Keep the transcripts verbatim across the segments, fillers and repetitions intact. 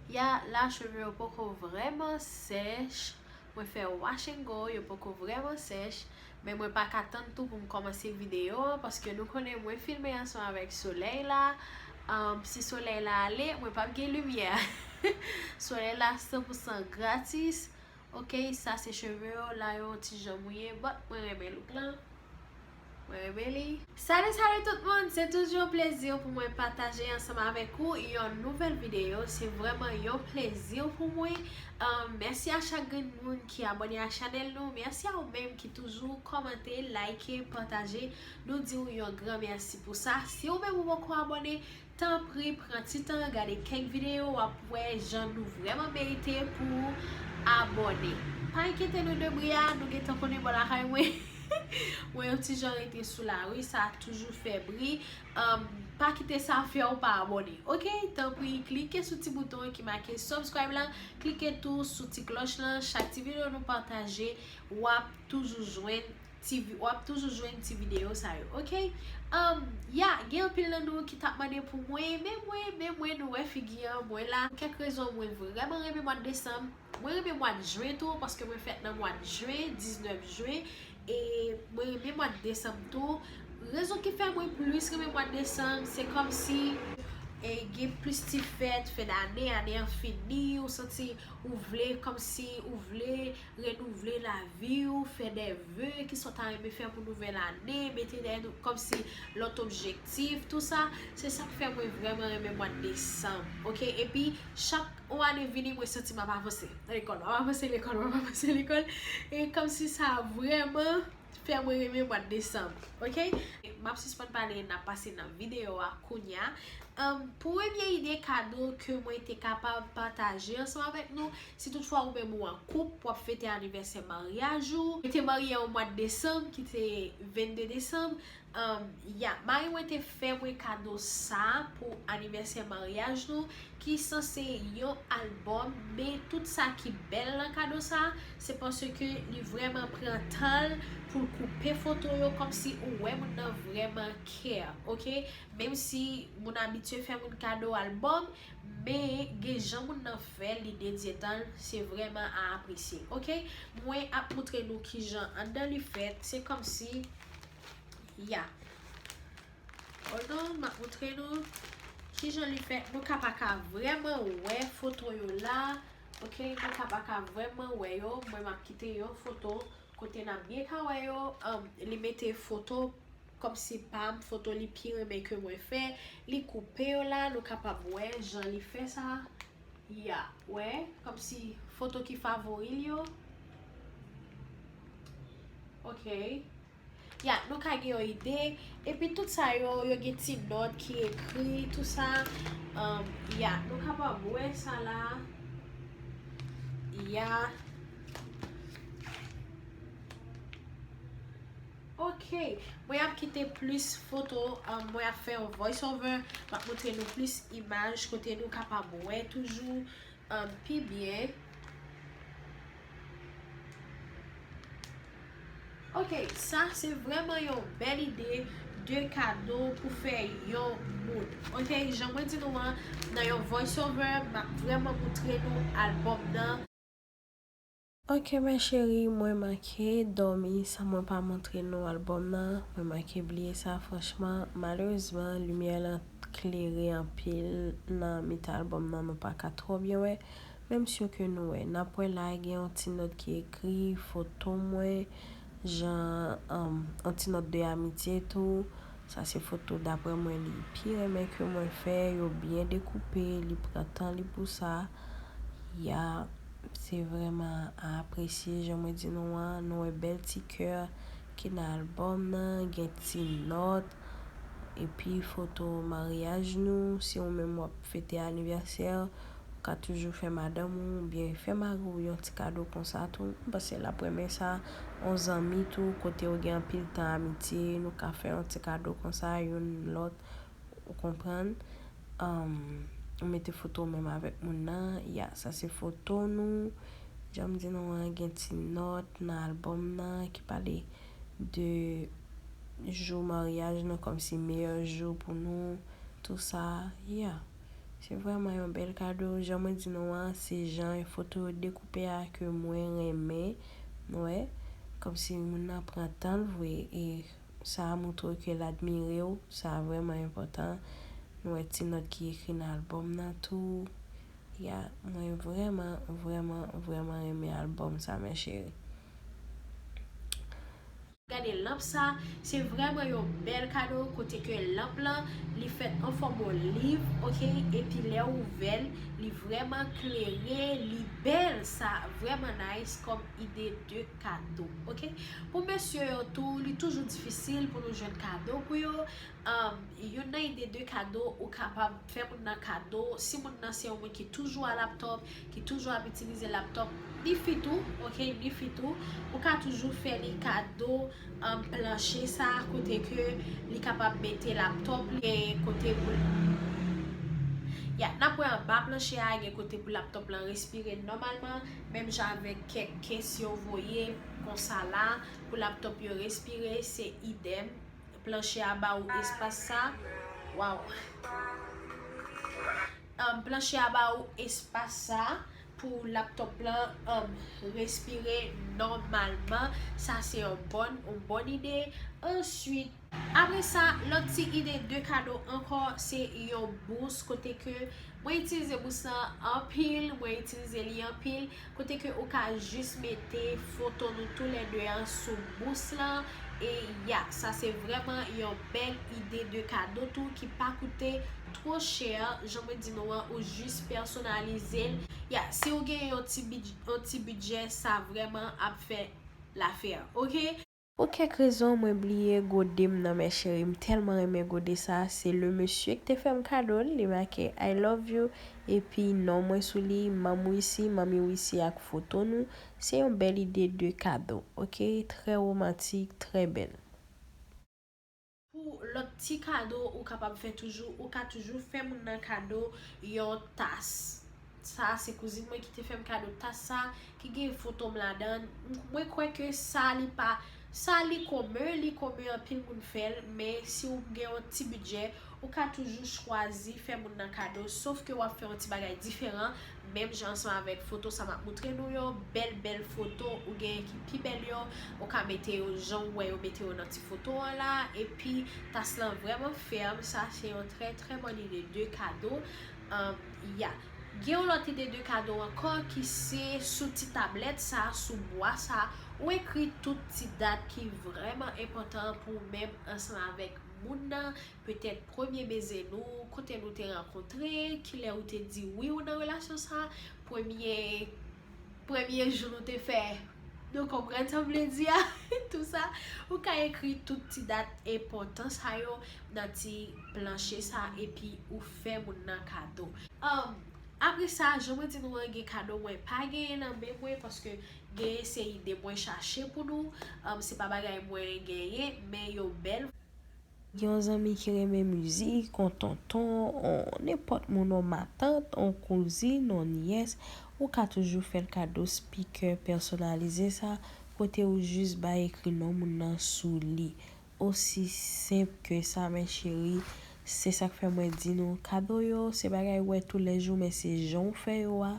Ya, la cheve yo poko vrèman sèch. Mwen fè wash and go, yo poko vrèman sèch. Men mwen pa ka tann tou pou m kòmanse videyo an, paske nou konnen mwen filme ansanm avèk solèy la. Um, si solèy la ale, mwen p ap gen limyè. Solèy la san pou san gratis. Ok, sa se cheve yo, la yo yon ti jan mouye, but mwen renmen look lan. Mwen renmen li. Salut, salut tout moun! Se toujou yon plezi pou mwen pataje ansanm avèk ou yon nouvèl videyo. Se vrèman yon plezi pou mwen. Um, mèsi a chak grenn moun ki abòne a chanèl nou. Mèsi a ou menm ki toujou kòmante, like, pataje. Nou di w yon gran mèsi pou sa. Si ou menm ou poko abòne, tanpri, pran ti tan, gade kèk videyo, w ap wè jan nou vrèman merite pou abòne. Pa enkyete nou de bri a, nou gentan konnen bò lakay mwen. Mwen yon ti jan rete sou lari, sa toujou fè bri. Um, pa kite sa fè w pa abòne. Ok, tanpri, klike sou ti bouton ki make subscribe lan, klike tou sou ti klòch lan, chak ti videyo nou pataje, w ap toujou jwenn ti vi-, w ap toujou jwenn ti videyo sa yo, ok? Um, ya, gen anpil nan nou ki t ap mande pou mwen, men mwen, men mwen, nou wè figi an, mwen la. Pou kèk rezon, mwen vrèman renmen mwa desanm. Mwen renmen mwa jen tou, paske mwen fèt nan mwa jen, diznèf jen, e mwen renmen mwa desanm tou. Rezon ki fè mwen plis renmen mwa desanm, se kòmsi, e, gen plis ti fèt, fen dane, ane an fini, ou santi ou vle, kòmsi ou vle renouvle lavi w, fè de ve ki sa w ta renmen fè pou nouvèl ane, mete dèyè nou kòmsi lòt objektif, tou sa, se sa k fè mwen vrèman renmen mwa desanm, ok? Epi, chak yon ane vini, mwen santi m ap avanse lekòl, m ap avanse lekòl, m ap avanse lekòl, e kòmsi sa vrèman fè mwen renmen mwa desanm, ok? M ap sispann pale, n ap pase nan videyo a kounya. Um, premye ide kado ke mwen te kapab pataje ansanm avèk nou, si toutfwa ou menm ou an koup, w ap fete anivèsè maryaj ou, ou te marye an mwa desanm, ki te vennde desanm, um, ya, mari mwen te fè mwen kado sa pou anivèsè maryaj nou, ki sanse yon albòm, men tout sa ki bèl nan kado sa, se paske li vrèman pran tan l pou l koupe foto yo, kòmsi ou wè moun nan vrèman care, ok? Menm si moun abitye fè moun kado albòm, men gen jan moun nan fè, li dedye tan l, se vrèman a apresye, ok? Mwen ap moutre nou kijan anndan li fèt, se kòmsi, ya. Hold on, m ap moutre nou kijan li fèt. Nou ka pa ka vrèman wè foto yo la, ok? Nou ka pa ka vrèman wè yo. Mwen, m ap kite yon foto kote n ap byen ka wè yo. Um, li mete foto kòmsi pa m, foto li pi renmen ke mwen fè. Li koupe yo la, nou kapab wè jan li fè sa. Ya, wè, kòmsi foto ki favori l yo. Ok. Ya, nou ka gen yon ide. Epi tout sa yo, yo gen ti nòt ki ekri, tou sa. Um, ya, nou kapab wè sa la. Ya. Ok, mwen ap kite plis foto, um, mwen ap fè yon voice over, m ap montre nou plis imaj kote nou kapab wè toujou, um, pi byen. Ok, sa se vrèman yon bèl ide de kado pou fè yon moun. Ok, jan mwen di nou an, nan yon voice over, m ap vrèman montre nou albòm nan. Ok, ma chérie, mwen manke dòmi san mwen pa montre nou albòm nan. Mwen manke bliye sa, franchman. Malerezman, limyè lan klere anpil nan mitan albòm nan, nou pa ka twò byen wè. Men m si ke nou wè. N ap wè la, gen yon ti nòt ki ekri, foto mwen, jan, um, yon ti nòt de amitye tou. Sa se foto daprè mwen li pi renmen ke mwen fè, yo byen dekoupe, li pran tan li pou sa. Ya, se vrèman a apresye, jan mwen di nou an, nou wè bèl ti kè ki nan albòm nan, gen ti nòt, epi foto maryaj nou, si ou menm w ap fete anivèsè, ou ka toujou fè madanm ou oubyen fè mari w yon ti kado konsa tou. M panse l ap renmen sa. Yon zanmi tou, kote yo gen anpil tan amitye, nou ka fè yon ti kado konsa youn lòt, ou konprann. Um, ou mete foto w menm avèk moun nan. Ya, sa se foto nou. Jan m di nou an, gen ti nòt nan albòm nan ki pale de jou maryaj nou, kòmsi meyè jou pou nou, tou sa. Ya. Se vrèman yon bèl kado. Jan mwen di nou an, se jan foto yo dekoupe a ke mwen renmen. Nou wè, kòmsi moun nan pran tan l vre, e sa a montre ke l admire w. Sa a vrèman enpòtan. Nou wè ti nòt ki ekri nan albòm nan tou. Ya, mwen vrèman, vrèman, vrèman renmen albòm sa, mes chéris. Gade lanp sa, se vrèman yon bèl kado kote ke lanp lan, li fèt an fòm yon liv, oke? Epi lè ou ouvè l, li vrèman klere, li bèl, sa vrèman nice kòm ide de kado, oke? Pou mesye yo tou, li toujou difisil pou nou jwenn kado pou yo. Um, youn nan ide de kado ou kapab fè moun nan kado, si moun nan se yon moun ki toujou a laptòp, ki toujou ap itilize laptòp, ni fi tou, oke, ni fi tou, ou ka toujou fè li kado, um, planche sa, kote ke li kapab mete laptòp li, e kote pou l, ya, n ap wè anba planche a, gen kote pou laptòp lan respire nòmalman, menm jan avèk kèk case yo voye konsa la, pou laptòp yo respire, se idèm. Planche a ba ou espas sa. Waw. Um, planche a ba ou espas sa pou laptòp lan, um, respire nòmalman. Sa se yon bòn, yon bòn ide. Answit, apre sa, lòt ti ide de kado ankò, se yon bous kote ke mwen itilize bous lan anpil, mwen itilize li anpil. Kote ke ou ka jis mete foto nou toulède an sou bous lan. E ya, sa se vrèman yon bèl ide de kado tou ki pa koute twò chè. Jan mwen di nou an, ou jis pèsonalize l. Ya, si ou gen yon ti bid-, yon ti bidjè, sa vrèman ap fè lafè, oke? Pou kèk rezon, mwen bliye gode m nan, mes chéris. M tèlman renmen gode sa. Se le mesye ki te fè m kado l. Li make "I love you" epi non mwen sou li, Manm Wisi, Manmi Wisi ak foto nou. Se yon bèl ide de kado, oke? Trè womantik, trè bèl. Pou lòt ti kado ou kapab fè toujou, ou ka toujou fè moun nan kado yon tas. Sa a se kouzin mwen ki te fè m kado tas sa, ki gen foto m ladan. M, mwen kwè ke sa li pa, sa li komen, li komen anpil moun fè l, men si w gen yon ti bidjè, ou ka toujou chwazi fè moun nan kado, sof ke w ap fè yon ti bagay diferan, menm jan ansanm avèk foto sa m ap montre nou yo, bèl, bèl foto, ou gen ki pi bèl yo, ou ka mete yo jan w wè yo mete yo nan ti foto an la, epi tas lan vrèman fèm, sa se yon trè, trè bòn ide de kado. Um, ya. Gen yon lòt ide de kado ankò ki se sou ti tablèt sa, sou bwa sa, ou ekri tout ti dat ki vrèman enpòtan pou ou menm ansanm avèk moun nan, petèt premye beze nou, kote nou te rankontre, kilè ou te di wi ou nan relasyon sa, premye, premye jou nou te fè, nou konprann sa m vle di a, tou sa, ou ka ekri tout ti dat enpòtan sa yo nan ti planche sa, epi ou fè moun nan kado. Um, apre sa, jan mwen di nou an, gen kado mwen pa genyen nan men mwen, paske genyen se ide mwen chache pou nou. Um, se pa bagay mwen genyen, men yo bèl. Gen yon zanmi ki renmen mizik, yon tonton, yon nenpòt moun, yon matant, yon kouzin, yon nyès, ou ka toujou fè l kado spikè pèsonalize sa, kote ou jis bay ekri non moun nan sou li. Osi senp ke sa, mes chéris. Se sa k fè mwen di nou, kado yo, se bagay ou wè toulèjou, men se jan w fè yo a,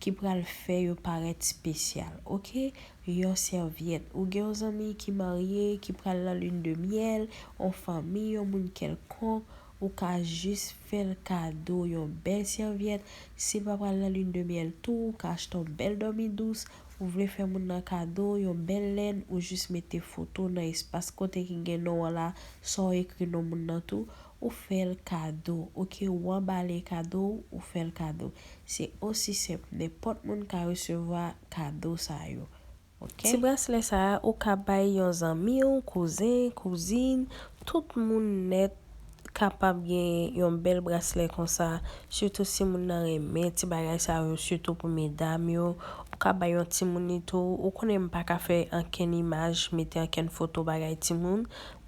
ki pral fè yo parèt espesyal, oke? Yon sèvyèt. Ou gen yon zanmi ki marye, ki pral nan lin de myèl, yon fanmi, yon moun kèlkonk, ou ka jis fè l kado yon bèl sèvyèt. Si l pa pral nan lin de myèl tou, ou ka achte yon bèl dòmi dous. Ou vle fè moun nan kado yon bèl lèn, ou jis mete foto nan espas kote ki gen non an la, san w ekri non moun nan tou. Ou fè l kado, oke, ou anbale kado, ou fè l kado. Se osi senp, nenpòt moun ka resevwa kado sa yo, oke? Ti braslè sa a, ou ka bay yon zanmi w, kouzen, kouzin, tout moun nèt kapab gen yon bèl braslè konsa, sitou si moun nan renmen ti bagay sa yo, sitou pou medam yo. Ou ka bay yon timoun li tou, ou konnen m pa ka fè ankenn imaj, mete ankenn foto bagay timoun,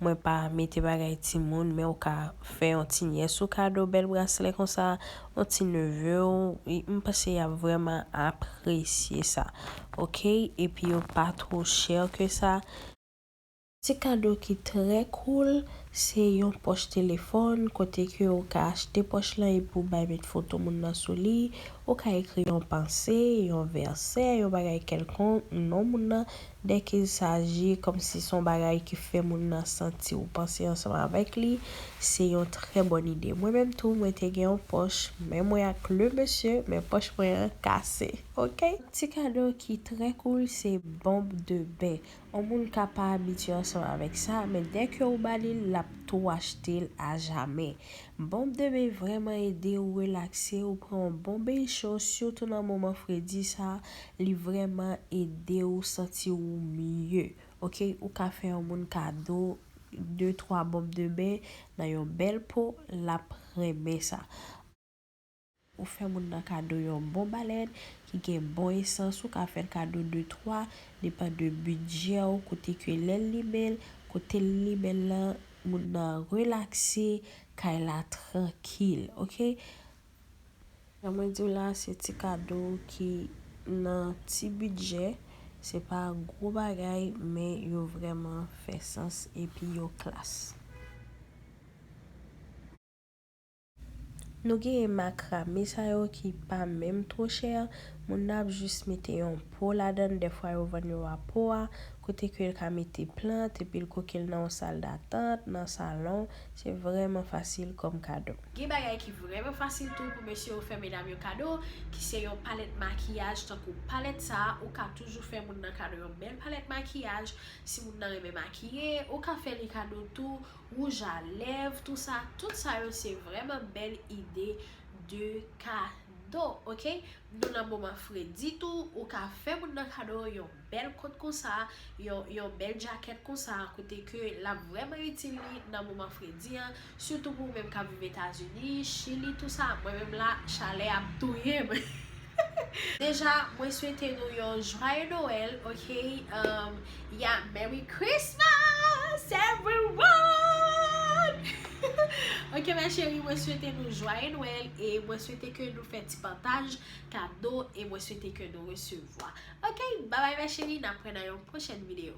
mwen pa mete bagay timoun, men ou ka fè yon ti nyès ou kado bèl braslè konsa, yon ti neve w, m panse y ap vrèman apresye sa. Oke? Epi yo pa twò chè ke sa. Ti kado ki trè cool, Se yon pòch telefòn kote ke ou ka achte pòch lan epi ou bay met foto moun nan sou li. Ou ka ekri yon panse, yon vèsè, yon bagay kèlkonk, non moun nan. Dèke il saji kòmsi se yon bagay ki fè moun nan santi ou panse ansanm avèk li, se yon trè bòn ide. Mwen menm tou, mwen te gen yon pòch, men mwen ak le mesye, men pòch mwen an kase, oke? Ti kado ki trè cool, se bonb de ben. Yon moun ka pa abitye ansanm avèk sa, men dèke ou ba li l, l ap tou achte l ajamè. Bonb de ben vrèman ede ou relakse, ou pran yon bon beny cho, sitou nan moman fredi sa, li vrèman ede ou santi ou mye. Oke, ou ka fè yon moun kado de twa bonb de ben nan yon bèl po, l ap renmen sa. Ou fè moun nan kado yon bon balèn ki gen bon esans, ou ka fè l kado de twa, depann de bidjè w, kote ke lè l limen l, kote l limen l lan, moun nan relakse, kay la trankil, oke? Jan mwen di w la, se ti kado ki nan ti bidjè, se pa gwo bagay, men yo vrèman fè sans epi yo klas. Nou genyen makrame sa yo ki pa menm twò chè. Moun nan ap jis mete yon po ladan l, dèfwa yo vann yo a po a, kote ke l ka mete plant epi l koke l nan yon sal datant, nan salon. Se vrèman fasil kòm kado. Gen bagay ki vrèman fasil tou pou mesye yo fè medam yo kado, ki se yon palèt makiyaj, tankou palèt sa a, ou ka toujou fè moun nan kado yon bèl palèt makiyaj. Si moun nan renmen makiye, ou ka fè li kado tou, wouj a lèv, tou sa, tout sa yo se vrèman bèl ide de kado, oke? Nou nan moman fredi tou, ou ka fè moun nan kado yon bèl kot konsa, yon, yon bèl djakèt konsa, kote ke l ap vrèman itil li nan moman fredi an, sitou pou ou menm k ap viv Etazini, Chili, tou sa. Mwen menm la, chalè ap touye m. Deja, mwen swete nou yon joyeux Noël, oke? Um, yeah, Merry Christmas, everyone! Oke, mè cheri, mwen swete nou joyeux Noël e mwen swete ke nou fè ti pataj kado e mwen swete ke nou resevwa. Oke, babay, mè cheri, n ap wè nan yon pwochèn videyo.